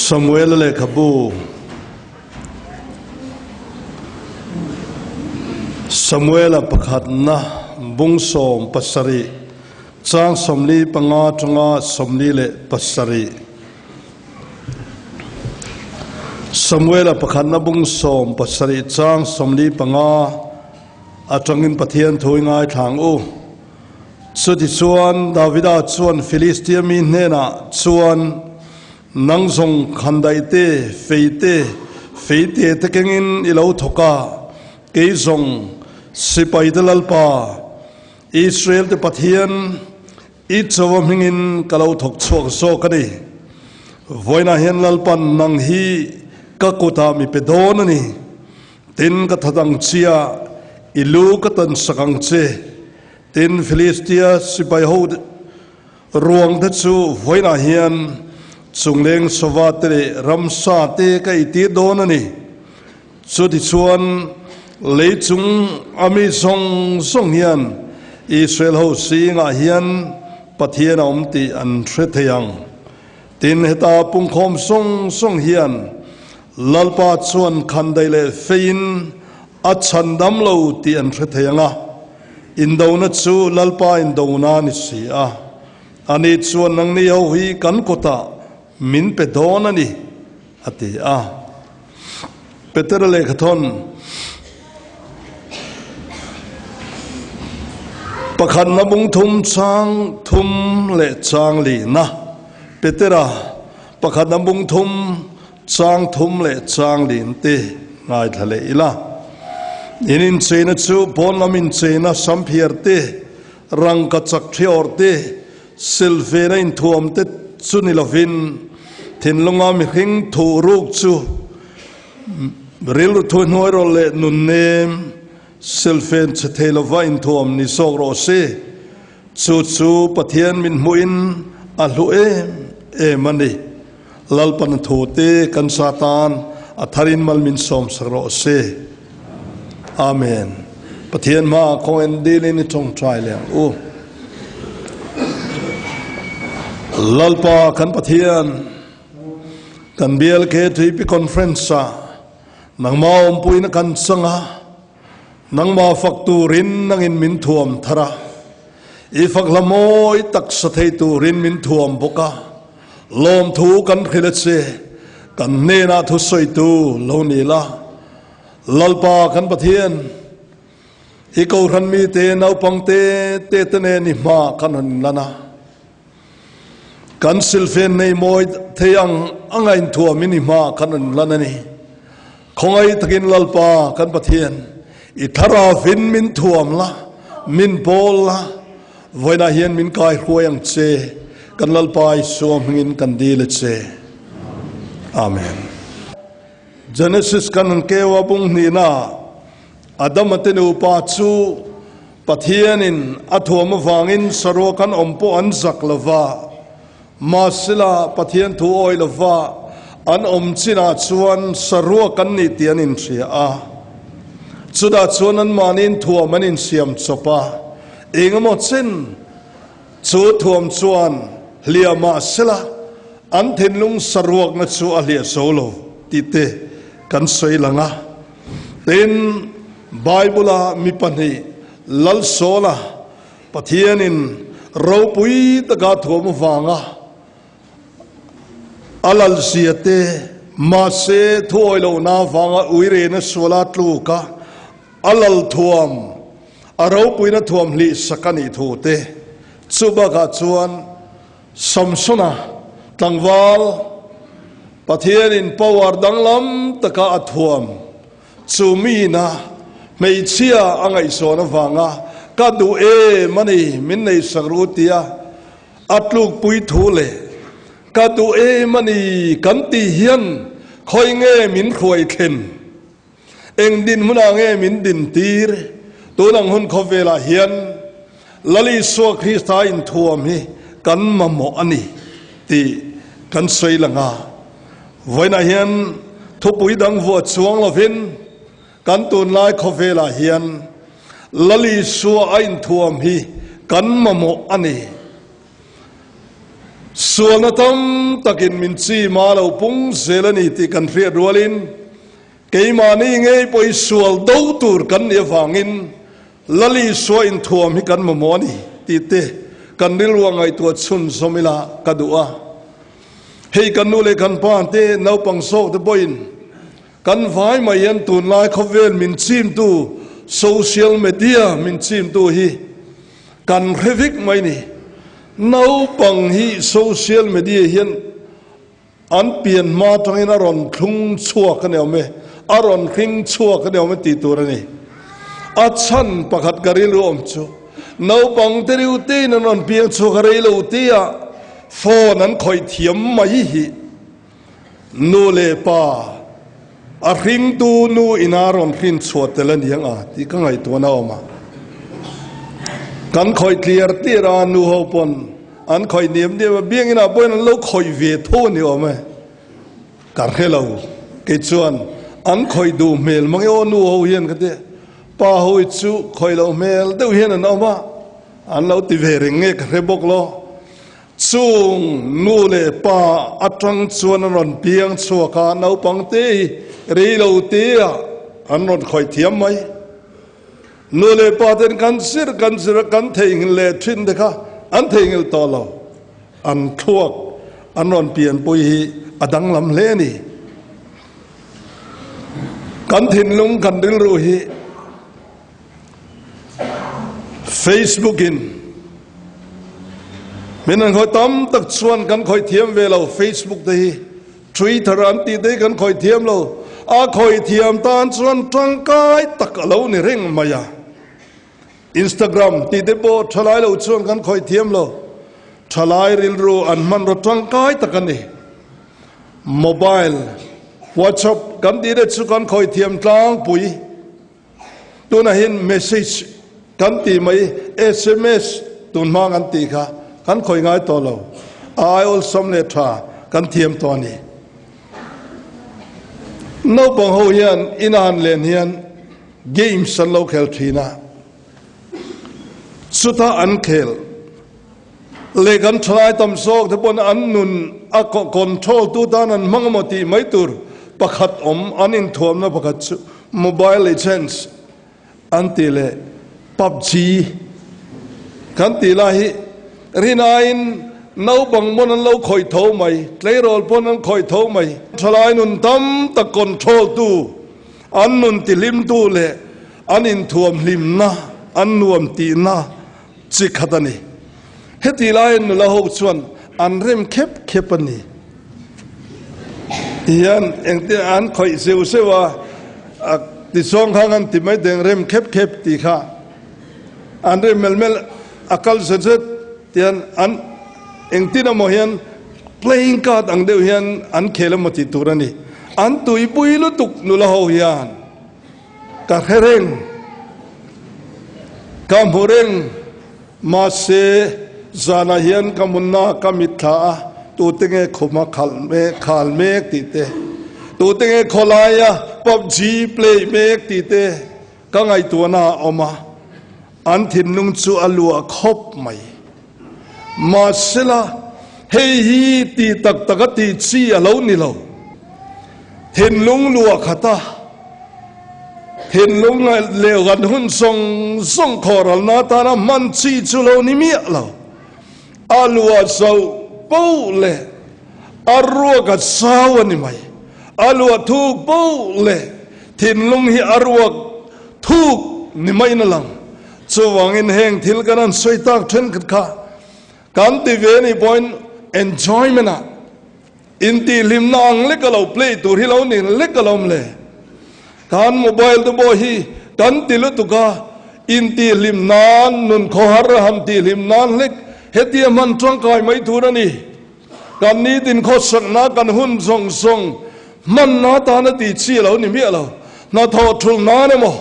Samuela lehkhabu Samuela pakhatna bung 17 chang 45 atanga 47. Samuela pakhatna bung 17 chang 45 atangin Pathian thu i ngaithla ang u. Chutichuan Davida chuan Filistia mi hnenah chuan, Nang zawng khandaih te, fei te, feite te kengin i lo thawk a, kei zawng sipaite Lalpa, Israel te Pathian, i chawa hmingin ka lo thawk chhuak zawk a ni. Vawiinah hian Lalpan nang hi ka kutah mi pe dawn a ni. Tin, ka that ang chia, i lu ka tan sak ang che. Tin, Filistia sipai ho ruang te chu vawiinah hian chungleng sava te leh ramsa te ka eitir dawn a ni. Chutichuan, lei chung a mi zawng zawng hian Israel ho zingah hian Pathian a awm tih an hre thei ang. Tin, heta pungkhawm zawng zawng hian Lalpa chuan khandaih leh feiin a chhan dam lo tih an hre thei ang a, indona chu Lalpa indona a ni si a, ani chuan nangni ho hi kan kutah min pe dawn a ni, a ti a. Petera lehkhathawn pakhatna bung thum chang thum leh chang lihna Petera pakhatna bung thum Chang thum leh chang lin te ngaithla leh ila. In incheina chu pawn lam incheina samphiar te, rangka chak thiawr te, silfena inthuam te chu ni lovin thinlunga mihring thuh ruk chu rilru thuhnuai rawlh leh nunnem silfen chhe thei lova inthuam ni zawk rawh se. Chu chu Pathian min hmuhin a hlu em em a ni. Lalpan thu te kan sa tan a tharin mal min sawmsak rawh se. Amen. Pathian hmaah kawng en dilin i tawngtai leh ang u. Lalpa kan Pathian, kan BLK Thuipi Conference ah nangmah awmpuina kan chang a, Nangmah fak turin nangin min thuam thar a, i fak hla mawi tak sa thei turin min thuam bawk a, lawmthu kan hrilh a che, kan hnenah thusawitu lo ni la. Lalpa kan Pathian, i kohhran mite naupang te te te nen i hma kan rawn inlan a, kan silfen nei mawi thei ang anga inthuamin i hma kan rawn inlan a ni. Khawngaih takin Lalpa kan Pathian, i thlarauin min thuam la, min pawl la, vawiinah hian min kaihruai ang che, kan Lalpa Isua hmingin kan dil a che. Amen. Genesis kan han keu a bung hnihna Adama te nupa chu Pathianin a thuam avangin saruak an awm pawh an zak lova, Mahsela, Pathian thu awi lova an awm chinah chuan saruak an nih tih an inhria a. Chutah chuan anmahniin thuam an insiam chawp a, eng emaw chin chu thuam chuan hliah mahsela an thinlung saruakna chu a hliah zo lo tih te kan sawi lang a. Tin, Bible-a mi pahnih Lalsawla, Pathianin ropui taka thuam avanga a lalzia te, mahse thuawi lohna avanga uirena suala tluka a lal thuam, a ropuina thuam hlih sak a nih thu te, chu bakah chuan Samsona tlangval Pathianin power danglam taka a thuam Chu miin a hmeichhia a ngaihsawn avanga ka duh em a ni, min nei sak ru tia a tlukpui thu leh ka duh em a ni kan tih hian khawi nge min hruai thlen? Eng dinhmunah nge min dintir? Tun ang hun khawvelah hian Lal Isua Krista inthuam hi kan mamawh a ni tih kan sawi lang a. Vawiinah hian thupui dang vuah chuang lovin kan tunlai khawvelah hian Lal Isua a inthuam hi kan mamawh a ni. Sualna tam takin min chim a lo pung zel a ni tih kan hriat rualin keimahni ngei pawh hi sual do tur kan nih avangin Lal Isua inthuam hi kan mamawh a ni tih te kan rilru a ngaihtuah chhunzawm ila ka duh a. Hei kan nu leh kan pa te naupang zawk te pawhin kan vai mai hian tunlai khawvel min chimtu social media min chimtu hi kan hre vek mai ni. Naupang hi social media hian an pian hma atangin a rawn thlung chhuak a ni awm e, a rawn hring chhuak a ni awm e tih tur a ni. A chhan pakhat ka rilru awm chu naupang te riu tein an rawn piang chhuak a rei lo tia phone an khawih thiam mai hi Nu leh pa, a hringtu nu ina rawn hrin chhuah tel a ni ang a tih ka ngaihtuahna a awm a. Kan khawih tliar tliar a, nu ho pawn an khawih niam niam a, biangin ah pawhin an lo khawih ve tho a ni awm e. Ka hre lo, kei chuan an khawih duh hmel mang e aw nu ho hian ka ti. Pa ho hi chu khawih loh hmel deuh hian an awm a, an lo ti ve reng nge ka hre bawk lo. Chung nu leh pa atang chuan an rawn piang chhuak a, naupang te hi rei lo te ah an rawn khawih thiam mai. Nu leh pa ten kan zir kan zir a, kan theihnghilh leh thin te kha an theihnghilh tawh lo. An thluak an rawn pianpui hi a danglam hle a ni. Kan thinlung kan rilru hi Facebook in min an khawih tam tak chuan kan khawih thiam ve lo Facebook te hi Twitter an tih te hi kan khawih thiam lo a khawih thiam tan chuan tangkai tak a lo ni reng mai a Instagram tih te pawh thalai lo chuan kan khawih thiam lo thalai rilru an hmanraw tangkai tak a ni mobile WhatsApp kan tih te chu kan khawih thiam tlangpui. Tunah hian message kan tih mai, sms tun hma kan tih kha kan khawih ngai tawh lo. A ai awlsam leh tha kan thiam tawh a ni. Naupang ho hian ina han len hian games an lo khel thin a, chutah an khel leh kan thalai tam zawk te pawn an nun a control tu tan an hmang emaw tih mai tur pakhat awm an inthuamna pakhat chu Mobile Legends an tih leh PUBG kan tih lai hi rinaiin naupang pawn an lo khawih tho mai, tleirawl pawn an khawih tho mai. Thalai nun tam tak control tu, an nun tihlimtu leh an inthuam hlimna, an nuam tihna chi khat a ni. Heti laiin nula ho chuan an rem khep khep a ni. Tihian engtin an khawih zeuh zeuh a, ti zawng kha an ti mai deng rem khep khep tih kha an rem mel mel a kal zet zet tihian an engtin emaw hian playing card ang deuh hian an khel emaw tih tur a ni. An tuipui lutuk nula ho hian. Ka hre reng, ka hmu reng, mahse zanah hian ka munna ka mitthla a, tute nge khuma khalh mek, khal mek tih te, tute nge khawlaia PUBG play mek tih te ka ngaihtuahna a awm a, an thinlung chu a luah khawp mai. Mahsela, hei hi tih tak taka tih chi a lo ni lo. Thinlung luah khata thinlung leh kan hun zawng zawng khawhralna atana hman chi chu lo ni miah lo. A luah zoh poh leh a ruak a zau a ni mai. A luah thuk poh leh thinlung hi a ruak thuk ni maiin a lang. Chuvangin heng thil kan han sawi tak thenkhat kha kan ti ve a nih pawhin enjoyment ah intihhlimna ang lek a lo play tur hi lo ni lek a lo awm le. Kan mobile te pawh hi kan ti lutuk a, intihhlim nan, nun khawhar a han tihhlim nan hlek hetia hman tangkai mai tur a ni. Kan nitin khawsakna kan hun zawng zawng hmanna atan a tih chi a lo ni miah lo. Hnathawh thulh nan emaw,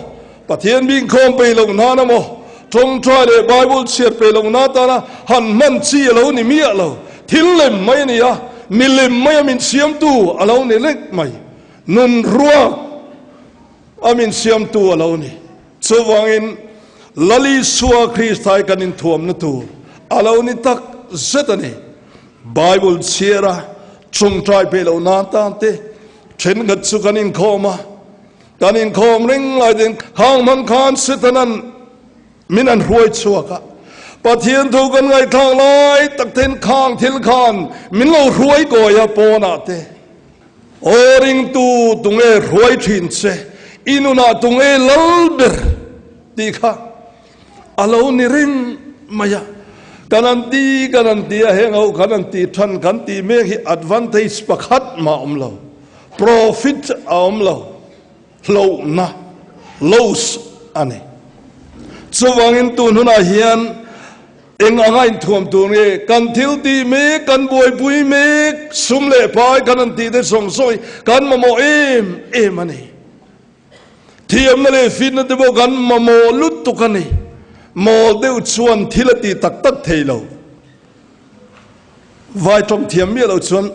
Pathian bingkhawm peih loh nan emaw, tawngtai leh Bible chhiat peih loh na atana han hman chi a lo ni miah lo. Thil lem mai a ni a, milem mai a min siamtu a lo ni lek mai. Nun ruak a min siamtu a lo ni. Chuvangin Lal Isua Kristai kan inthuamna tur a lo ni tak zet a ni. Bible chhiar a, tawngtai peih loh nan tan te thenkhat chu kan inkhawm a, kan inkhawm reng lai ten khang hmang khan Setanan min an hruai chhuak a, Pathian thu kan ngaihthlak lai tak ten khang thil khan min lo hruai kawi a pawnah te. Aw ringtu tunge hruai thin che, i nunah tunge lal ber tih kha a lo ni reng mai a. Kan an ti, kan an ti a, heng ho kan an ti than kan tih mek hi advantage pakhat mah a awm lo, profit a awm lo, hlauhna, loss, a ni. Chuvangin tun hunah hian Eng anga inthuam tur nge? Kan thil tih mek, kan buaipui mek, sum leh pai kan han tih te zawng zawng hi kan mamawh em em a ni. Thiamna leh fitna te pawh kan mamawh lutuk a ni. Mawl deuh chuan thil a tih tak tak thei lo. Vai tawng thiam miah lo chuan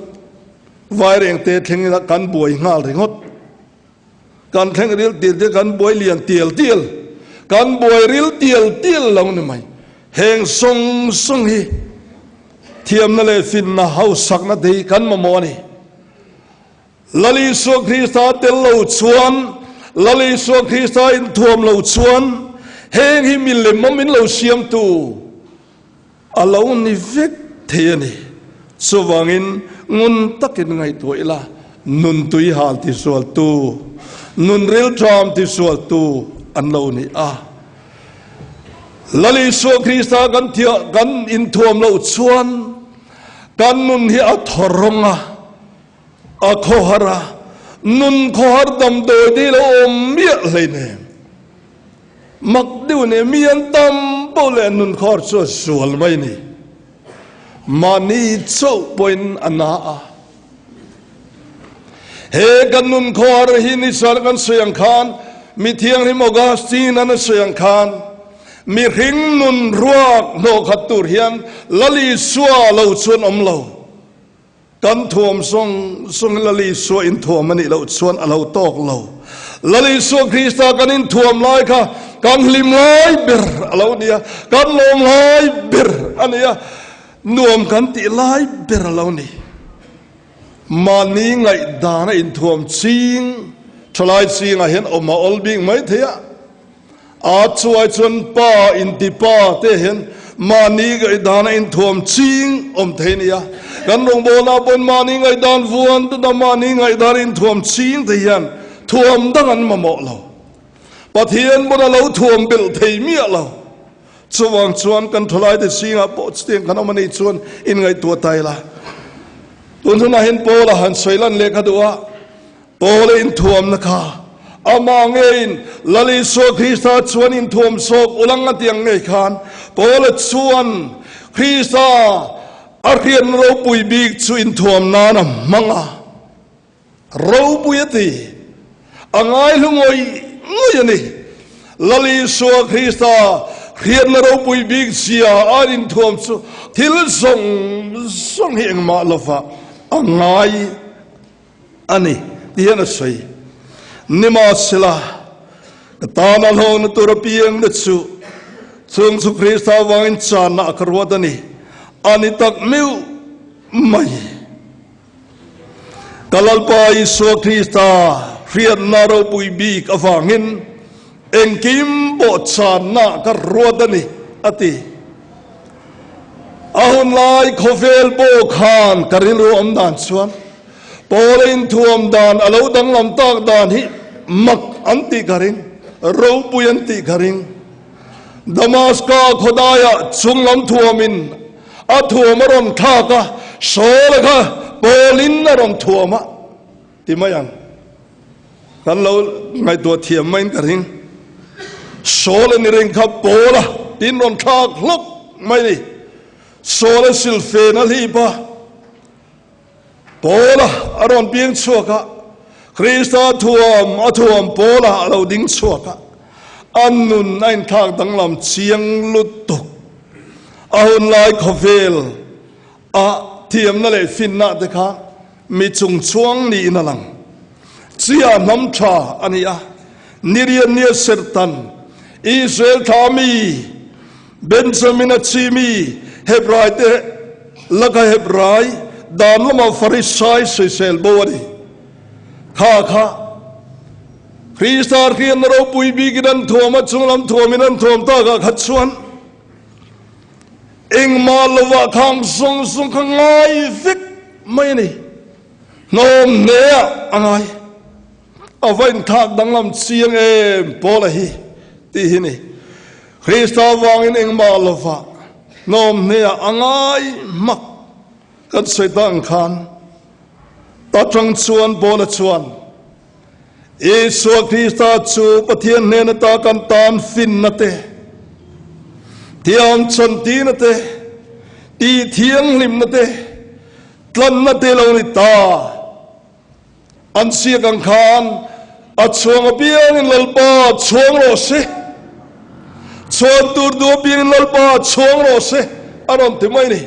vai rengte thleng ila kan buai nghal ringawt. Kan thleng ril tial tial, kan buai lian tial tial, kan buai ril tial tial lo ni mai. Heng sawng sawng hi thiamna leh finna hausakna te hi kan mamawh a ni. Lal Isua Krista tel lo chuan, Lal Isua Krista inthuam lo chuan heng hi milem awm in lo siamtu a lo ni vek thei a ni. Chuvangin ngun takin ngaihtuah ila, nun tui hal tisualtu, nun rilṭam tisualtu an lo ni a. Lal Isua Krista kan thiah kan inthuam loh chuan kan nun hi a thawrawng a, a khawhar a, nun khawhar damdawi te hi lo awm miah hleinem. Mak deuh nih mi an tam poh leh nun khawr chu a zual mai ni. Mahni chauh pawhin a na a. He kan nun khawr hi ni chuan kan sawi ang khan mi thianghlim Augustine an a sawi ang khan mihring nun ruak hnawh khat tur hian Lal Isua lo chuan awm lo. Kan thuam zawng zawng Lal Isua inthuam a nih loh chuan a lo tawk lo. Lal Isua Krista kan inthuam lai kha kan hlim lai ber a lo ni a, kan lawm lai ber a ni a, nuam kan tih lai ber a lo ni. Mahni ngaihdana inthuam ching thalai chingah hian awm a awl bik mai thei a. A chuai chuan pa inti pa te hian mahni ngaihdan a inthuam ching awm thei nia. Kan rawngbawlna pawhin mahni ngaihdan vuan tuna mahni ngaihdan inthuam ching te hian thuam dang an mamawh lo. Pathian pawn a lo thuam belh thei miah lo. Chuvang chuan kan thalaite zingah pawh chutiang kan awm a nih chuan inngaihtuah ta ila. Tun hunah hian Paula han sawi lan leh ka duh a. Paula inthuamna kha amah ngeiin Lal Isua Krista chuan inthuam zawk ulang a tiang ngei khan Paula chuan Krista a hriatna ropui bik chu inthuam nan a hmang a, ropui a ti, a ngaihlu ngawih ngawih a ni. Lal Isua Krista hriatna ropui bik zia a inthuam chu thil zawng zawng hi engmah lova a ngai a ni ti hian a sawi. Nimahsela, ka tana hlawkna tur apiang te chu chung chu Krista avangin channa a ka ruat a ni. A ni tak meuh mai. Ka Lalpa Isua Krista hriatna ropui bik avangin engkim pawh channa ka ruat a ni, a ti. A hun lai khawvel pawh khan ka rilru awm dan chuan Paula inthuam dan a lo danglam tak dan hi mak an tih ka ring, ropui an tih ka ring. Damaska khawdaiah chunglam thuamin a thuam a rawn thlak a, Saula kha Paulin a rawn thuam a ti mai ang. Kan lo ngaihtuah thiam maiin ka ring. Saul a ni reng kha Paula tin rawn thlak hlawk mai ni. Saul a silfen a hlip a, Paula a rawn piang chhuak a, Krista thuam a thuam Paula a lo ding chhuak a, a nun a inthlak danglam chiang lutuk. A hunlai khawvel a thiamna leh finna te kha mi chungchhuang niin a lang. Chia hnam tha a ni a, Nirian nia serhtan, Israel thla mi, Benjamin-a chi mi, Hebrai te Laka Hebrai dan lama Farisai sawisel bo a ni. Kha kha Krista hriatna ropui bikin an thuam a, chunglam thuamin an thuam takah kha chuan engmah lovah khang zawng zawng kha ngai vek mai a ni. Hnawm hneah a ngai. A va inthlak danglam chiang em Paula hi tih hi ni. Krista vangin engmah lovah hnawm hneah a ngai hmak kan sawi ta ang khan ta tang chuan Paula chuan Isua Krista chu Pathian hnen ata kan tan finna te, thiam chantina te, tih thianghlimna te, tlanna te lo ni ta. An siak ang khan a chhuang apiangin Lalpa chhuang rawh se, chhuan tur duh apiangin Lalpa chhuang rawh se a rawn ti mai ni.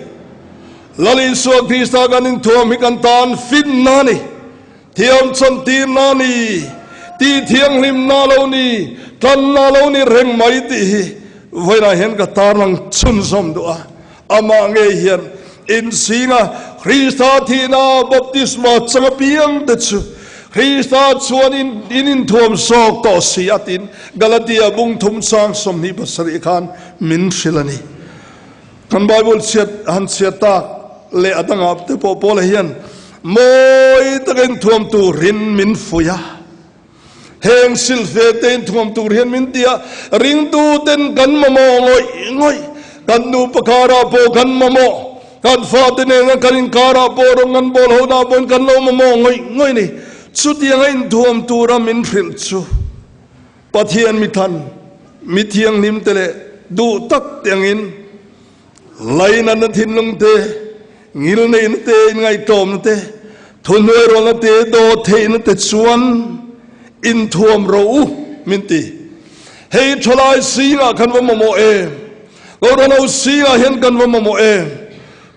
Lal Isua Krista kan inthuam hi kan tan finna a ni, thiam chantirna a ni, tih thianghlimna a lo ni, tlanna a lo ni reng mai tih hi vawiinah hian ka tarlang chhunzawm duh a. Amah ngei hian insinga Krista thihna baptisma chang apiang te chu Krista chuan in inthuam zawk tawh si a tiin Galatia bung thum chang 27 khan min hrilh a ni. Kan Bible chhiat han chhiat tak leh a dangah te pawh Paula hian mawi taka inthuam turin min fuih a. Heng silfe te inthuam tur hian min ti a, ringtu ten kan mamawh ngawih ngawih, kan nupa karah pawh kan mamawh, kan fate nena kan inkarah pawh rawng kan bawl ho dah pawhin kan lo mamawh ngawih ngawih a ni. Chutianga inthuam tura min hrilh chu Pathian mithan, mi thianghlim te leh duh tak te angin Lainatna thinlung te, ngilneihna te, inngaihtlawmna te, thuhnuairawlna te, dawhtheihna te chuan inthuam rawh u min ti. Hei thalai singah kan va mamawh em? Kohhran ho singah hian kan va mamawh em?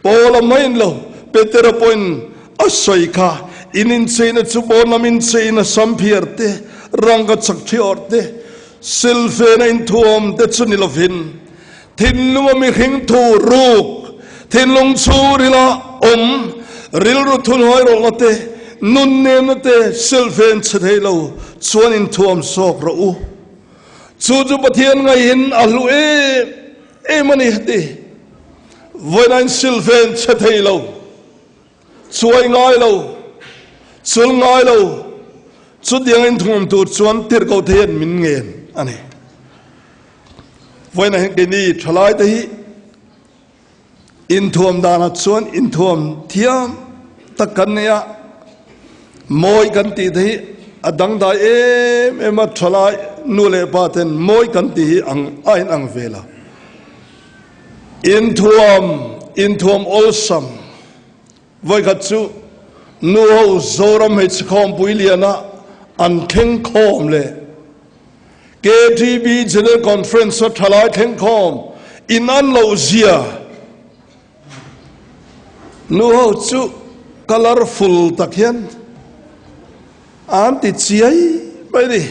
Paula maiin lo, Petera pawhin a sawi kha, in incheina chu pawn lam incheina samphiar te, rangka chak thi awrh te, silfena inthuam te chu ni lovin, Thinlunga mihring thu ruk, thinlung chhungrila awm, rilru thuhnuai rawlna te, nun nemna te silfen chhe thei lo chuan inthuam zawk rawh u. Chu chu Pathian ngaihin a hlu em em a ni a ti. Vawiin silfen chhe thei lo, chuai ngai lo, chul ngai lo, chutiang inthuam tur chuan tirhkoh te hian min ngen a ni. Vawiinah hian keini thalai te hi inthuam danah chuan inthuam thiam tak kan nei a, mawi kan tih te hi a dangdai em em a, thalai nu leh pa ten mawi kan tih hi ang a inang ve lo. Inthuam inthuam awlsam vawikhat chu nu ho Zoram hmeichhe khawmpui liana an thleng khawm leh KTB General Conference a thalai thlengkhawm in an loh zia nu ho chu colourful tak hian an ti chiai mai a ni.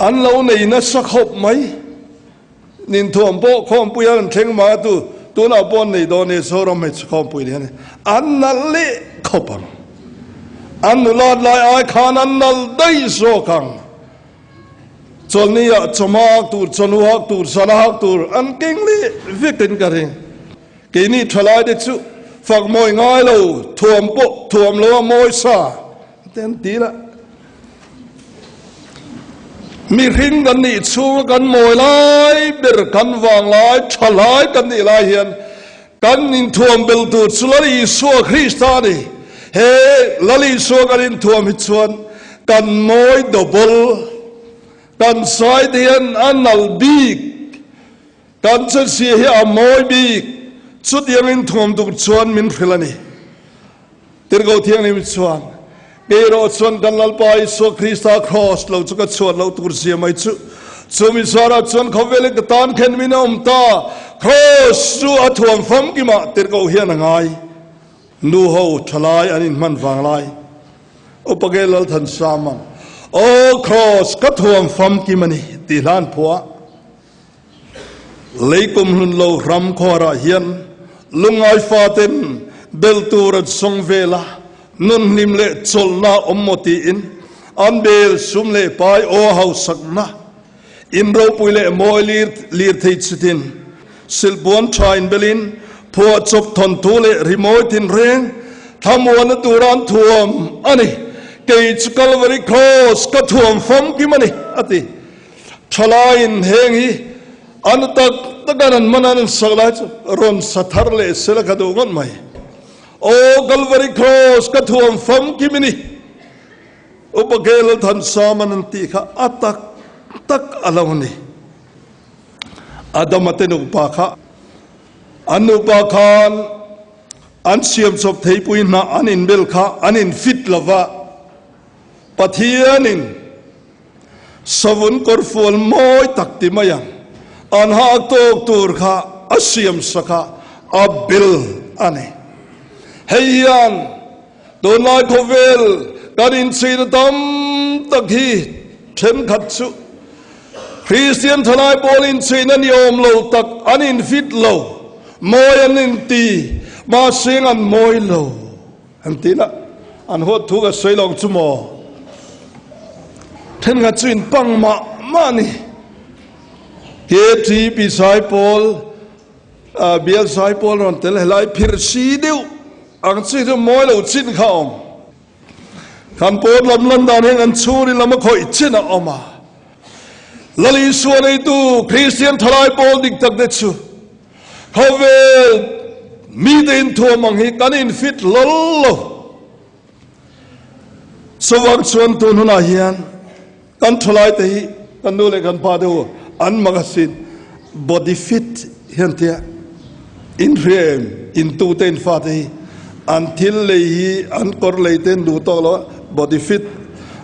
An lo nei nasa khawp mai. Ninthuam pawh khawmpui an rawn thleng mai a tu tunah pawh an nei dawn e Zoram hmeichhe khawmpui leh hian an nalh leh khawp ang. An nulat lai ai khan an nalh daih zawk ang. Chawlhni-ah chawhma hak tur, chawhnu hak tur, zana hak tur an keng leh vekin ka ring. Keini thalaite chu fak mawi ngai lo, thuam pawh thuam lo a mawi sa te an ti la. Mihring kan nih chhunga kan mawi lai ber, kan vang lai, tha lai kan nih lai hian kan inthuam bel tur chu Lal Isua Krista a ni. He Lal Isua kan inthuam hi chuan kan mawi double, kan zai te hian a nalh bik, kan chensia hi a mawi bik, chutiang inthuam tur chuan min hrilh a ni. Tirhkoh Thianghlim chuan, Kei erawh chuan kan Lalpa Isua Krista Kraws lo chu ka chhuat loh tur zia mai chu. Chu mi zarah chuan khawvelin ka tan khen min a awm ta. Kraws chu a thuam famkimah tirhkoh hian a ngai. Nu ho thalai an inhman vang lai. Upa Ge Lalthansama'n, Aw Kraws, ka thuam famkim a ni, tih hlan phuah. Lei kum hlun lo ram khuarah hian Lungngai faten bel tur an sawng vel a, nun hlim leh chawlhna awm maw tiin an bel sum leh pai aw hausakna in ropui leh mawi lir lir thei chitin silhpuan tha inbelin phuahchawp thawnthu leh rimawi tinreng thlamuanna tura an thuam a ni. Kei chu Kalvari Kraws ka thuam famkim a ni, a ti. Thalaiin heng hi an tak takan an man an sak lai chu rawn sa thar leh sela ka duh ngawt mai. Aw Kalvari Kraws ka thuam famkim i ni. Upa Gel Thansaman an tih kha a tak tak a lo ni. Adama te nupa kha an nupa khan an siamchawp theipui hnah an inbel kha an infit lova Pathianin Savun kawrfual mawi tak ti mai ang, an hak tawk tur kha a siam sak a, a bel a ni. Hei hian tunlai khawvel kan inchhina tam tak hi thenkhat chu Kristian thalai pawl inchhina ni awm lo tak an infit lo, mawi an inti, mahse an mawi lo. An ti la, an huat thu ka sawi lo ang chu maw? Thenkhat chu in pang mah mah a ni. KTP Saipawl, Bial Saipawl rawn tel helai phir si deuh ang chi chu mawi lo chin kha a awm. Kan pawn lam lan dan hian kan chhungri lam a khawih chin a awm a. Lal Isua neitu Kristian thalai pawl dik tak te chu Khawvel mite inthuam ang hi kan infit hlawl lo. Chuvang chuan tun hunah hian kan thalaite hi kan nu leh kan pa te ho an magazine body fit hian tia inhria em intute infate hi an thil lei hi an kawr lei te an duh tawk lo a body fit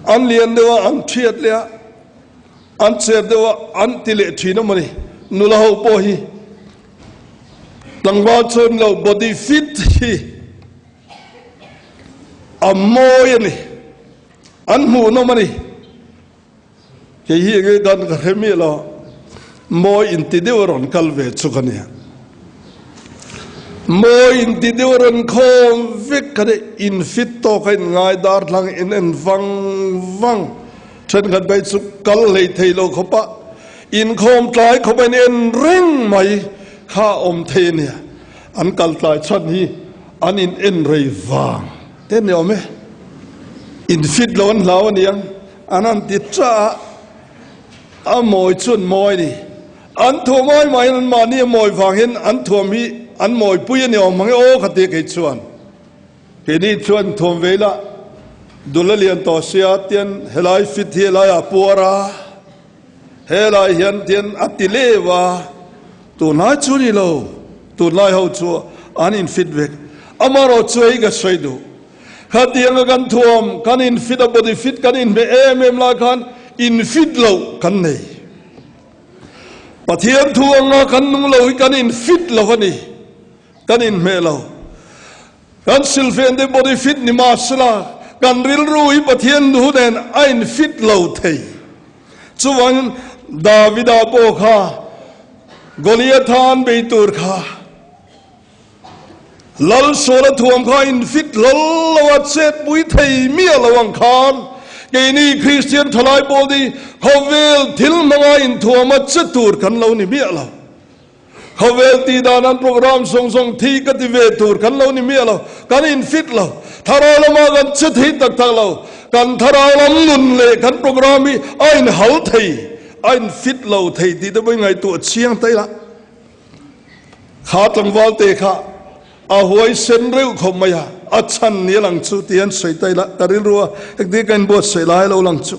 an lian deuh a an thiat leh a An cher deuh a, an ti leh thin a mawni. Nula ho pawh hi tlangval chuan lo body fit hi a mawi a ni, an hmuhnawm a ni. Kei hi enge dan ka hre miah lo, mawi inti deuh a rawn kal ve chuk a nia. Mawi inti deuh a rawn khawm vek a ni, in fit tawk a inngai darthlang in en vang vang. Thenkhat bai chu kal hlei thei lo khawpa inkhawm tlai khawp a in en reng mai kha a awm thei a nia. An kal tlai chhan hi an in en rei vang te ni awm e. In fit lo an hlau a niang an han ti ta a, a mawi chu an mawi a ni. An thuam ai mahin an mahni a mawi vang hian an thuam hi an mawipui a ni awm mang e aw kha ti kei chuan. Keini chuan thuam ve ila, dul a lian tawh sia tian helai fit hi helaiah a puar a, helai hian tian a ti leu a, tunlai chu ni lo, tunlai ho chu an in fit vek. Amarawh chu hei ka sawi duh, khatianga kan thuam, kan in fit a, body fit kan inhmeh em em lai khan in fit loh kan nei. Pathian thu anga kan nung lo hi kan in fit lo a ni. Kan inhmeh lo. Kan silfen te body fit ni mahsela kan rilru hi Pathian duh nen a in fit lo thei. Chuvangin Davida pawh kha Goliatha an bei tur kha Lal Saula thuam kha in fit hlawl lo a chetpui thei miah lo ang khan keini Kristian thalai pawl te hi khawvel thil hmanga inthuam a che tur kan lo ni miah lo. Khawvel tih dan an program zawng zawng thi ka ti ve tur kan lo ni miah lo, kan in fit lo, thlarau lamah kan che thei tak tak lo, kan thlarau lam nun leh kan program hi a in hal thei, a in fit lo thei tih te pawhin ngaihtuah chiang ta ila. Kha tlangval te kha a huai sen reuh khawp mai a, a chhan ni a lang chu tih an sawi ta ila, ka rilru a hekti ka inbuatsaih lai lo lang chu.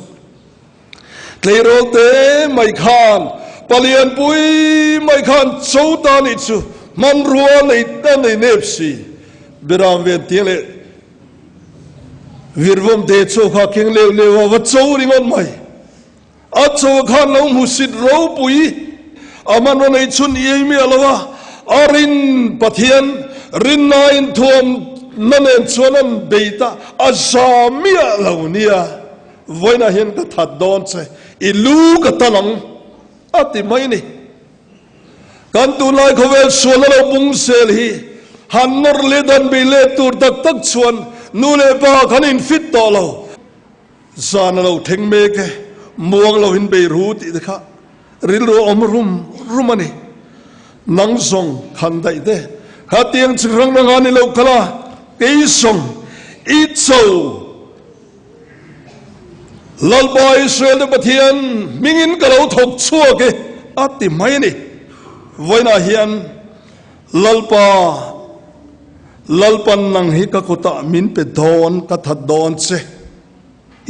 Tleirawl te mai khan palianpui mai khan cho ta nih chu hmanrua nei ta nei nep si. Biram ven tiang leh virvawm te chaw kha keng leu leu a va cho ringawt mai. A chaw khan lo hmusit ropui a hmanrua nei chhun iai miah lo a, a rin Pathian rinnain thuam na nen chuan an bei ta a za miah lo nia. Vawiinah hian ka that dawn che, i lu ka tal ang, a ti mai a ni. Kan tunlai khawvel sualna lo pung sel hi. Han nawr leh dan bei let tur tak tak chuan nu leh pa kan infit tawh lo. Zan a lo thleng mek e, muang lo in bei ru tih te kha rilru a awm rum rum a ni. Nang zawng khan daih te, khatiang chi hrang hrang a ni lo kal a, kei zawng i cho. Lalpa Israel te Pathian hmingin ka lo thawk chhuak e a ti mai a ni. Vawiinah hian Lalpa, Lalpan nang hi ka kutah min pe dawn, ka that dawn che,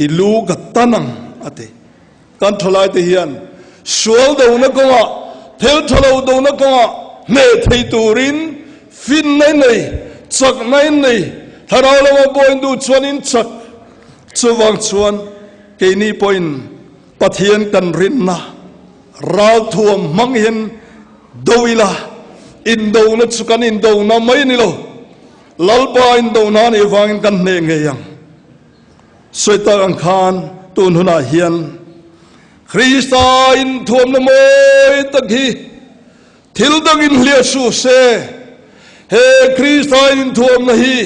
i lu ka tan ang a ti. Kan thalaite hian sual dona kawngah, thil tha lo dona kawngah hneh thei turin finna in nei, chakna in nei, thlarau lama pawhin duh chuan in chak. Chuvang chuan keini pawhin Pathian kan rinna ralthuam hmang hian do ila, indona chu kan indona mai a ni lo, Lalpa indona a nih avangin kan hneh ngei ang. Sawi tak ang khan tun hunah hian Krista inthuamna mawi tak hi thil dangin hliah suh se, he Krista inthuamna hi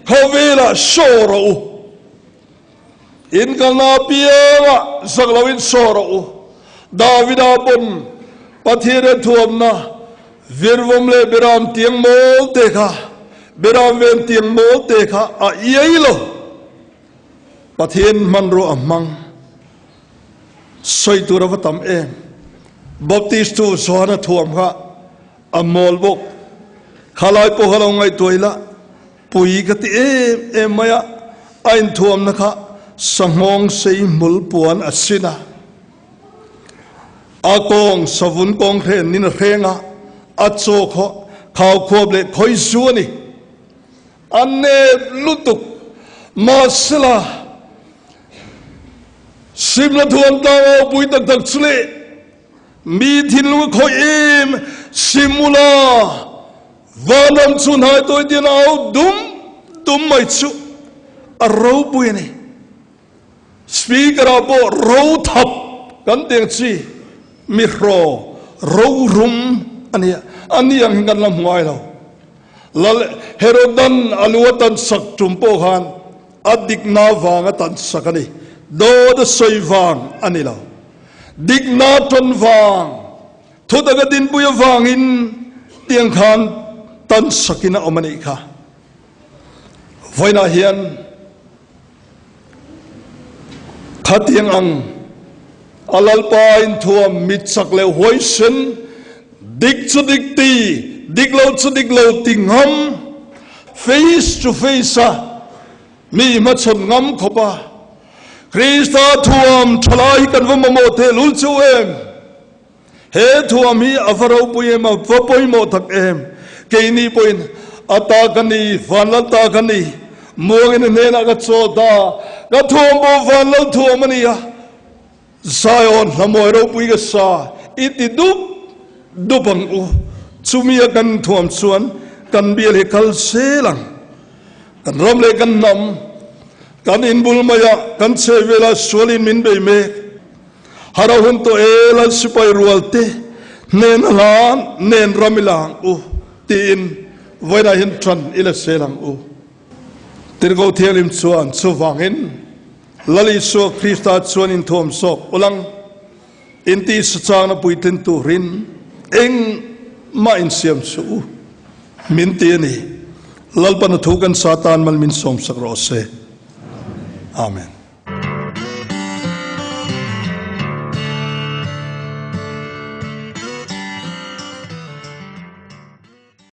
khawvelah saw rawh u. In kalna apiangah zak loin saw rawh u. Davida pawn Pathian a thuamna virvawm leh beram tiang mawl te kha, beram ven tiang mawl te kha a iai lo. Pathian hmanrua a hmang. Sawi tur a va tam em. Baptist tu Johana thuam kha a mawl bawk. Khalai pawh kha lo ngaihtuah ila pui ka ti em em mai a, a inthuamna kha sanghawng sei hmul puan a sin a. A kawng savun kawng hren nin a hreng a, a chaw khaw khau khuap leh khawi zu a ni. A nep lutuk. Mahsela, Simla thuam tlang au pui tak tak chu leh mi thinlung a khawih em Simula vanram chu hnai tawi tian a au dum dum mai chu a ropui a ni. Speaker ah pawh ro thap kan tih ang chi mi hraw ro rum a nia, a ni ang hi kan la hmu ngai lo. Lal Herodan a lu a tan sak tum pawh khan a dikna vang a tan sak a ni, dawt a sawi vang a ni lo. Dikna tawn vang, thutak a dinpui avangin tiang khan tan sakin a awm a nih kha. Vawiinah hian Khatiang ang a Lalpa inthuam mitchak leh huaisen, dik chu dik ti, dik lo chu dik lo ti ngam, face to face a mi hmachhawn ngam khawp a Krista thuam thalai hi kan va mamawh tehlul chu em? He thuam hi a va ropui em, a va pawimawh tak em? Keini pawhin a ta ka ni, vanlal ta ka ni, muangin a hnenah ka chawl ta, ka thuam pawh vanlal thuam a ni a, Zion hlamawi ropui ka sa i ti dup dup ang u. Chumi a kan thuam chuan kan bial hi kal zel ang. Kan ram leh kan hnam, kan inbul maiah kan chhe velah sualin min bei mek. Hara hun tawh e Lal sipai rual te hnen a hlan nen ram ila ang u tiin vawiinah hian ṭan ila sel ang u. Tirhkoh Thianghlim chuan chuvangin Lal Isua Krista chuan inthuam zawk ulang inti sachangna puitlin turin engmah insiam suh u min ti a ni. Lalpan a thu kan sa tan mal min sawmsak rawh se. Amen.